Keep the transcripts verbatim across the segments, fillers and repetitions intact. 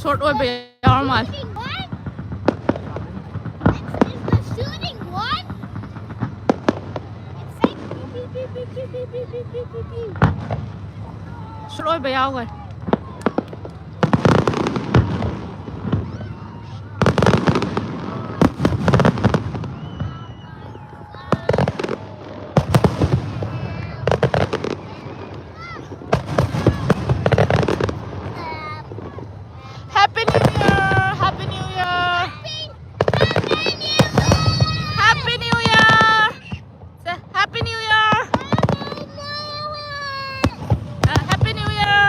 Short ꯑꯣꯏꯕ ꯌꯥꯎꯔ ꯃꯥꯜꯂꯦ꯫ Shooting one? It's the shooting one? It's like pew, pew, pew, pew, pew, pew, pew, pew, pew, pew, pew. Short ꯑꯣꯏꯕ ꯌꯥꯎꯈ꯭ꯔꯦ꯫ Happy New Year! Happy New Year! Happy New Year! Say, Happy New Year! Uh, Happy New Year!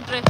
ꯇ꯭ꯔꯦ꯫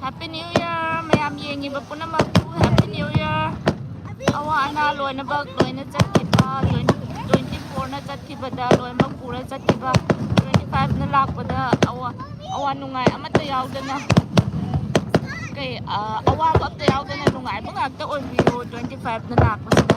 Happy New Year, ꯃꯌꯥꯝ ꯌꯦꯡꯉꯤꯕ ꯄꯨꯝꯅꯃꯛꯄꯨ Happy New Year꯫ ꯑꯋꯥ ꯑꯅꯥ ꯂꯣꯏꯅꯃꯛ ꯂꯣꯏꯅ ꯆꯠꯈꯤꯕ, twenty four ꯅ ꯆꯠꯈꯤꯕꯗ ꯂꯣꯏꯅꯃꯛ ꯄꯨꯔ ꯆꯠꯈꯤꯕ, twenty five ꯅ ꯂꯥꯛꯄꯗ ꯑꯋꯥ ꯑꯋꯥ ꯅꯨꯡꯉꯥꯏ ꯑꯃꯠꯇ ꯌꯥꯎꯗꯅ, ꯀꯩ, ꯑ, ꯑꯋꯥꯕ ꯑꯝꯇ ꯌꯥꯎꯗꯅ ꯅꯨꯡꯉꯥꯏꯕ ꯉꯥꯛꯇ ꯑꯣꯏꯕꯤꯌꯨ twenty five ꯅ ꯂꯥꯛꯄꯁꯤꯗ꯫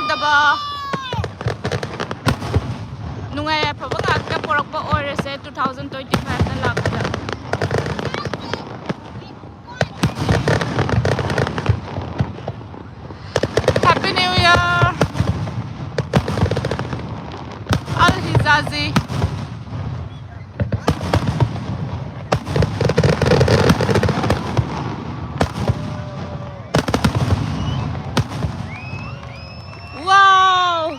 ꯗꯕ ꯅꯨꯡꯉꯥꯏ ꯌꯥꯏꯐꯕ ꯉꯥꯛꯇ ꯄꯣꯔꯛꯄ ꯑꯣꯏꯔꯁꯦ two thousand twenty five ꯅ ꯂꯥꯛꯄꯗ꯫ Happy New Year! Al Hizazi. Wow!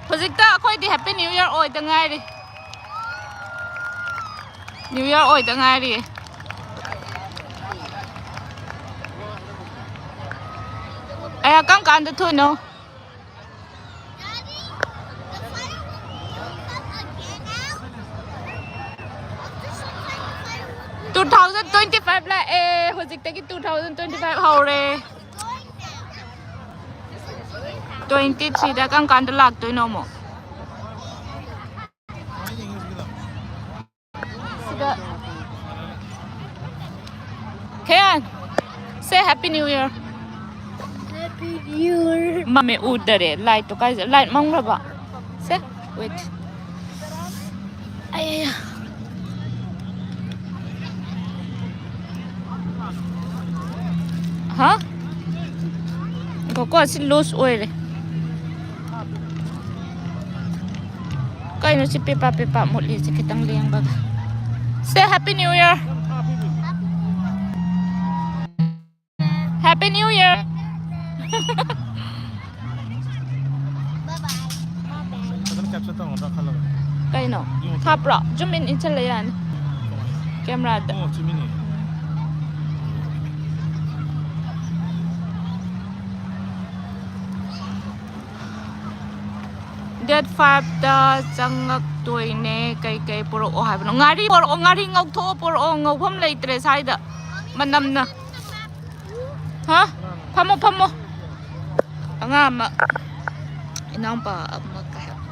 ꯍꯧꯖꯤꯛꯇ ꯑꯩꯈꯣꯏꯗꯤ Happy New Year ꯑꯣꯏꯗ ꯉꯥꯏꯔꯤ꯫ New Year ꯑꯣꯏꯗ ꯉꯥꯏꯔꯤꯌꯦ꯫ ꯑꯌꯥ, ꯀꯔꯝ ꯀꯥꯟꯗ ꯊꯣꯛꯏꯅꯣ? Two thousand twenty five ꯂꯥꯛꯑꯦ꯫ ꯍꯧꯖꯤꯛꯇꯒꯤ two thousand twenty five ꯍꯧꯔꯦ꯫ Twenty three ꯗ ꯀꯔꯝ ꯀꯥꯟꯗ ꯂꯥꯛꯇꯣꯏꯅꯣ ꯑꯃꯨꯛ? ꯁꯤꯗ ꯈꯌꯥꯟ, say Happy New Year. Happy New Year. ꯃꯝꯃꯦ, ꯎꯗꯔꯦ꯫ Light ꯇꯣ ꯀꯥꯏ ꯆꯠ-, light ꯃꯝꯈ꯭ꯔꯕ? ꯁꯦ, wait. ꯑꯩ ꯍꯥ? ꯉꯥꯏꯈꯣꯀꯣ, ꯁꯤ loose ꯑꯣꯏꯔꯦ꯫ ꯀꯩꯅꯣ ꯁꯤ ꯄꯦꯄꯥ ꯄꯦꯄꯥ ꯃꯨꯠꯂꯤꯁꯦ ꯈꯤꯇꯪ ꯂꯦꯡꯕꯒ? Say Happy New Year. Happy New Year. ꯐꯖꯅ capture ꯇꯧꯔꯝꯒꯗ꯭ꯔꯥ ꯈꯜꯂꯒ꯫ ꯀꯩꯅꯣ? ꯊꯥꯞꯄ꯭ꯔꯣ? Zoom in ꯏꯟꯁꯤꯜꯂ ꯌꯥꯅꯤ꯫ ꯀꯦꯃꯦꯔꯥꯗ꯫ ꯑꯣ, ꯆꯨꯝꯃꯤꯅꯦ꯫ Date five ꯇ ꯆꯪꯉꯛꯇꯣꯏꯅꯦ꯫ ꯀꯩꯀꯩ ꯄꯨꯔꯛꯑꯣ ꯍꯥꯏꯕꯅꯣ? ꯉꯥꯔꯤ ꯄꯨꯔꯛꯑꯣ, ꯉꯥꯔꯤ ꯉꯧꯊꯣꯛꯑꯣ ꯄꯨꯔꯛꯑꯣ꯫ ꯉꯧꯐꯝ ꯂꯩꯇ꯭ꯔꯦ ꯁ꯭ꯋꯥꯏꯗ꯫ ꯃꯅꯝꯅ꯫ ꯍꯥ? ꯐꯝꯃꯣ, ꯐꯝꯃꯣ꯫ ꯑꯉꯥꯡ ꯑꯃ, ꯏꯅꯥꯎꯄꯥ ꯑꯃ ꯀꯩ ꯍꯥꯏꯕ?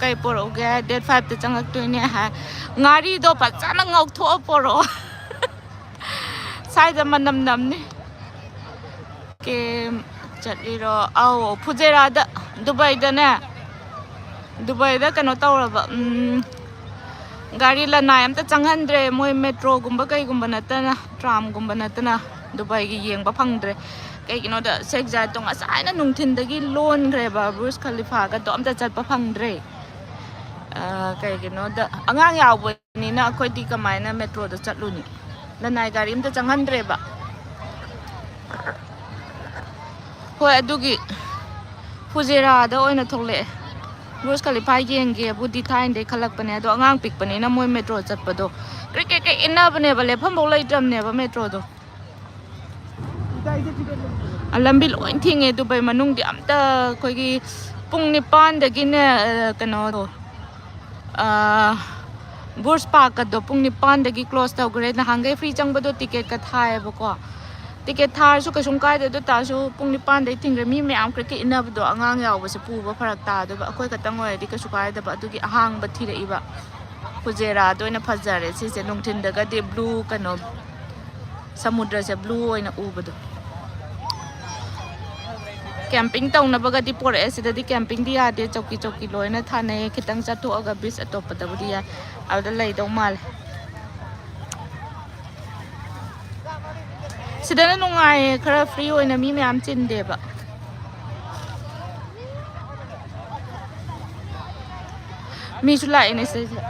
ꯀꯩ ꯄꯣꯔꯛꯎꯒꯦ? Date five ꯇ ꯆꯪꯉꯛꯇꯣꯏꯅꯦ ꯍꯥꯏ꯫ ꯉꯥꯔꯤꯗꯣ ꯐꯖꯅ ꯉꯧꯊꯣꯛꯑ ꯄꯣꯔꯛꯑꯣ꯫ ꯁ꯭ꯋꯥꯏꯗ ꯃꯅꯝ ꯅꯝꯅꯤ꯫ ꯀꯦꯝ ꯆꯠꯂꯤꯔꯣ? ꯑꯧ, ꯐꯨꯖꯦꯔꯥꯗ, ꯗꯨꯕꯥꯏꯗꯅꯦ꯫ ꯗꯨꯕꯥꯏꯗ ꯀꯩꯅꯣ ꯇꯧꯔꯕ, ꯎꯝ, ꯒꯥꯔꯤ ꯂꯅꯥꯏ ꯑꯝꯇ ꯆꯪꯍꯟꯗ꯭ꯔꯦ, ꯃꯣꯏ ꯃꯦꯇ꯭ꯔꯣꯒꯨꯝꯕ ꯀꯩꯒꯨꯝꯕ ꯅꯠꯇꯅ, ꯇ꯭ꯔꯥꯝꯒꯨꯝꯕ ꯅꯠꯇꯅ ꯗꯨꯕꯥꯏꯒꯤ ꯌꯦꯡꯕ ꯐꯪꯗ꯭ꯔꯦ꯫ ꯀꯩꯒꯤꯅꯣꯗ ꯁꯦꯈ ꯖꯥꯌꯦꯗꯇꯣ ꯉꯁꯥꯏꯅ ꯅꯨꯡꯊꯤꯟꯗꯒꯤ ꯂꯣꯟꯈ꯭ꯔꯦꯕ, ꯕꯨꯔꯖ ꯈꯂꯤꯐꯥꯒꯗꯣ ꯑꯝꯇ ꯆꯠꯄ ꯐꯪꯗ꯭ꯔꯦ꯫ ꯑ, ꯀꯩꯒꯤꯅꯣꯗ ꯑꯉꯥꯡ ꯌꯥꯎꯕꯅꯤꯅ ꯑꯩꯈꯣꯏꯗꯤ ꯀꯃꯥꯏꯅ ꯃꯦꯇ꯭ꯔꯣꯗ ꯆꯠꯂꯨꯅꯤ? ꯂꯅꯥꯏ ꯒꯥꯔꯤ ꯑꯝꯇ ꯆꯪꯍꯟꯗ꯭ꯔꯦꯕ꯫ ꯍꯣꯏ, ꯑꯗꯨꯒꯤ ꯐꯨꯖꯦꯔꯥꯗ ꯑꯣꯏꯅ ꯊꯣꯛꯂꯛꯑꯦ꯫ ꯕꯨꯔꯖ ꯈꯂꯤꯐꯥ ꯌꯦꯡꯒꯦꯕꯨꯗꯤ ꯊꯥꯏꯅꯗꯩ ꯈꯜꯂꯛꯄꯅꯦ, ꯑꯗꯣ ꯑꯉꯥꯡ ꯄꯤꯛꯄꯅꯤꯅ ꯃꯣꯏ ꯃꯦꯇ꯭ꯔꯣ ꯆꯠꯄꯗꯣ ꯀ꯭ꯔꯤꯛ ꯀ꯭ꯔꯤꯛ ꯀ꯭ꯔꯤꯛ ꯏꯟꯅꯕꯅꯦꯕ, ꯂꯦꯞꯐꯝꯐꯧ ꯂꯩꯇ꯭ꯔꯕꯅꯦꯕ ꯃꯦꯇ꯭ꯔꯣꯗꯣ꯫ ꯑ, ꯂꯝꯕꯤ ꯂꯣꯏ ꯊꯤꯡꯉꯦ ꯗꯨꯕꯥꯏ ꯃꯅꯨꯡꯗꯤ꯫ ꯑꯝꯇ ꯑꯩꯈꯣꯏꯒꯤ ꯄꯨꯡ ꯅꯤꯄꯥꯟꯗꯒꯤꯅꯦ, ꯑ, ꯀꯩꯅꯣꯗꯣ, ꯑ, ꯕꯨꯔꯖ ꯄꯥꯔꯛꯀꯗꯣ ꯄꯨꯡ ꯅꯤꯄꯥꯟꯗꯒꯤ ꯀ꯭ꯂꯣꯁ ꯇꯧꯈ꯭ꯔꯦ꯫ ꯅꯍꯥꯟꯈꯩ ꯐ꯭ꯔꯤ ꯆꯪꯕꯗꯣ ꯇꯤꯀꯦꯠꯀ ꯊꯥꯏꯌꯦꯕꯀꯣ꯫ ꯇꯤꯀꯦꯠ ꯊꯥꯔꯁꯨ ꯀꯩꯁꯨꯝ ꯀꯥꯏꯗꯦ, ꯑꯗꯨ ꯇꯥꯔꯁꯨ ꯄꯨꯡ ꯅꯤꯄꯥꯟꯗꯩ ꯊꯤꯡꯈ꯭ꯔꯦ꯫ ꯃꯤ ꯃꯌꯥꯝ ꯀ꯭ꯔꯤꯛ ꯀ꯭ꯔꯤꯛ ꯏꯟꯅꯕꯗꯣ ꯑꯉꯥꯡ ꯌꯥꯎꯕꯁꯦ ꯄꯨꯕ ꯐꯔꯛ ꯇꯥꯗꯣꯏꯕ꯫ ꯑꯩꯈꯣꯏ ꯈꯛꯇꯪ ꯑꯣꯏꯔꯗꯤ ꯀꯩꯁꯨ ꯀꯥꯏꯗꯕ꯫ ꯑꯗꯨꯒꯤ ꯑꯍꯥꯡꯕ ꯊꯤꯔꯛꯏꯕ꯫ ꯐꯨꯖꯦꯔꯥꯗ ꯑꯣꯏꯅ ꯐꯖꯔꯦ ꯁꯤꯁꯦ꯫ ꯅꯨꯡꯊꯤꯟꯗꯒꯗꯤ ꯕ꯭ꯂꯨ ꯀꯩꯅꯣ, ꯁꯃꯨꯗ꯭ꯔꯁꯦ ꯕ꯭ꯂꯨ ꯑꯣꯏꯅ ꯎꯕꯗꯣ꯫ ꯀꯦꯝꯄꯤꯡ ꯇꯧꯅꯕꯒꯗꯤ ꯄꯣꯔꯛꯑꯦ꯫ ꯁꯤꯗꯗꯤ ꯀꯦꯝꯄꯤꯡꯗꯤ ꯌꯥꯗꯦ, ꯆꯧꯀꯤ ꯆꯧꯀꯤ ꯂꯣꯏꯅ ꯊꯥꯅꯩꯌꯦ꯫ ꯈꯤꯇꯪ ꯆꯠꯊꯣꯛꯑꯒ ꯕꯤꯆ ꯑꯇꯣꯞꯄꯗꯕꯨꯗꯤ ꯌꯥꯏ, ꯑꯗꯨꯗ ꯂꯩꯗꯧ ꯃꯥꯜꯂꯦ꯫ ꯁꯤꯗꯅ ꯅꯨꯡꯉꯥꯏꯌꯦ, ꯈꯔ ꯐ꯭ꯔꯤ ꯑꯣꯏꯅ ꯃꯤ ꯃꯌꯥꯝ ꯆꯤꯟꯗꯦꯕ꯫ ꯃꯤꯁꯨ ꯂꯥꯛꯏꯅꯦ ꯁꯤꯗꯩꯁꯤꯗ꯫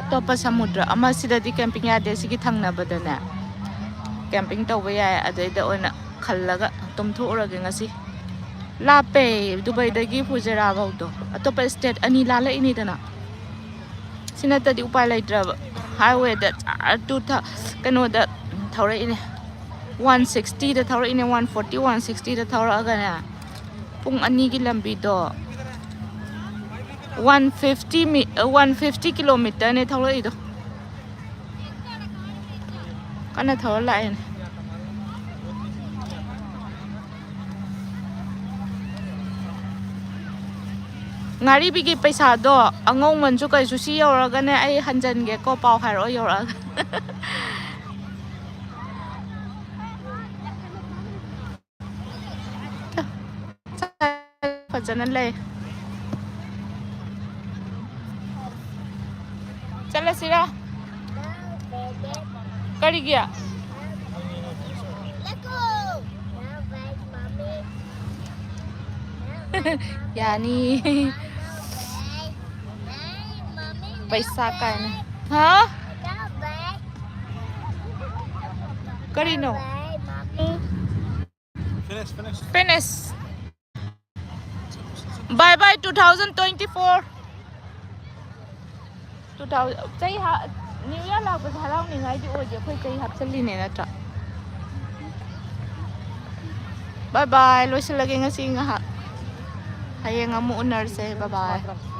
ꯑꯇꯣꯞꯄ ꯁꯃꯨꯗ꯭ꯔ ꯑꯃ, ꯁꯤꯗꯗꯤ ꯀꯦꯝꯄꯤꯡ ꯌꯥꯗꯦ, ꯁꯤꯒꯤ ꯊꯪꯅꯕꯗꯅꯦ ꯀꯦꯝꯄꯤꯡ ꯇꯧꯕ ꯌꯥꯏ꯫ ꯑꯗꯩꯗ ꯑꯣꯏꯅ ꯈꯜꯂꯒ ꯇꯨꯝꯊꯣꯛꯎꯔꯒꯦ ꯉꯁꯤ꯫ ꯂꯥꯞꯄꯦ ꯗꯨꯕꯥꯏꯗꯒꯤ ꯐꯨꯖꯦꯔꯥ ꯐꯥꯎꯗꯣ, ꯑꯇꯣꯞꯄ ꯁ꯭ꯇꯦꯠ ꯑꯅꯤ ꯂꯥꯜꯂꯛꯏꯅꯤꯗꯅ꯫ ꯁꯤ ꯅꯠꯇꯗꯤ ꯎꯄꯥꯏ ꯂꯩꯇ꯭ꯔꯕ꯫ ꯍꯥꯏꯋꯦꯗ ꯖꯥꯔ ꯇꯨ ꯊ-, ꯀꯩꯅꯣꯗ ꯊꯧꯔꯛꯏꯅꯦ, ꯋꯥꯟ ꯁꯤꯛꯁꯇꯤꯗ ꯊꯧꯔꯛꯏꯅꯦ, ꯋꯥꯟ ꯐꯣꯔꯇꯤ, ꯋꯥꯟ ꯁꯤꯛꯁꯇꯤꯗ ꯊꯧꯔꯛꯑꯒꯅꯦ, ꯄꯨꯡ ꯑꯅꯤꯒꯤ ꯂꯝꯕꯤꯗꯣ ꯋꯥꯟ ꯐꯤꯐꯇꯤ ꯃꯤ-, ꯋꯥꯟ ꯐꯤꯐꯇꯤ ꯀꯤꯂꯣꯃꯤꯇꯔꯅꯦ ꯊꯧꯔꯛꯏꯗꯣ꯫ ꯀꯟꯅ ꯊꯧꯔ ꯂꯥꯛꯑꯦꯅꯦ꯫ ꯉꯥꯔꯤꯕꯤꯒꯤ ꯄꯩꯁꯥꯗꯣ ꯑꯉꯧꯃꯟꯁꯨ ꯀꯩꯁꯨ ꯁꯤ ꯌꯧꯔꯒꯅꯦ ꯑꯩ ꯍꯟꯖꯟꯒꯦꯀꯣ, ꯄꯥꯎ ꯍꯥꯏꯔꯛꯑꯣ ꯌꯧꯔꯛꯑꯒ꯫ ꯐꯖꯅ ꯂꯩ꯫ ꯆꯠꯂꯁꯤꯔ? ꯀꯔꯤꯒꯤ? ꯌꯥꯅꯤ꯫ ꯄꯩꯁꯥ ꯀꯥꯏꯅ꯫ ꯍꯥ? ꯀꯔꯤꯅꯣ? Finish, finish. Finish. Bye bye two thousand twenty-four. Two thousand, ꯆꯍꯤ ꯍꯥ-, New Year ꯂꯥꯛꯄꯁꯦ ꯍꯔꯥꯎꯅꯤꯡꯉꯥꯏꯗꯤ ꯑꯣꯏꯗꯦ, ꯑꯩꯈꯣꯏ ꯆꯍꯤ ꯍꯥꯞꯆꯜꯂꯤꯅꯦ ꯅꯠꯇ꯭ꯔꯥ? Bye bye, ꯂꯣꯏꯁꯤꯜꯂꯒꯦ ꯉꯁꯤ ꯉꯥꯏꯍꯥꯛ꯫ ꯍꯌꯦꯡ ꯑꯃꯨꯛ ꯎꯅꯔꯁꯦ꯫ Bye bye.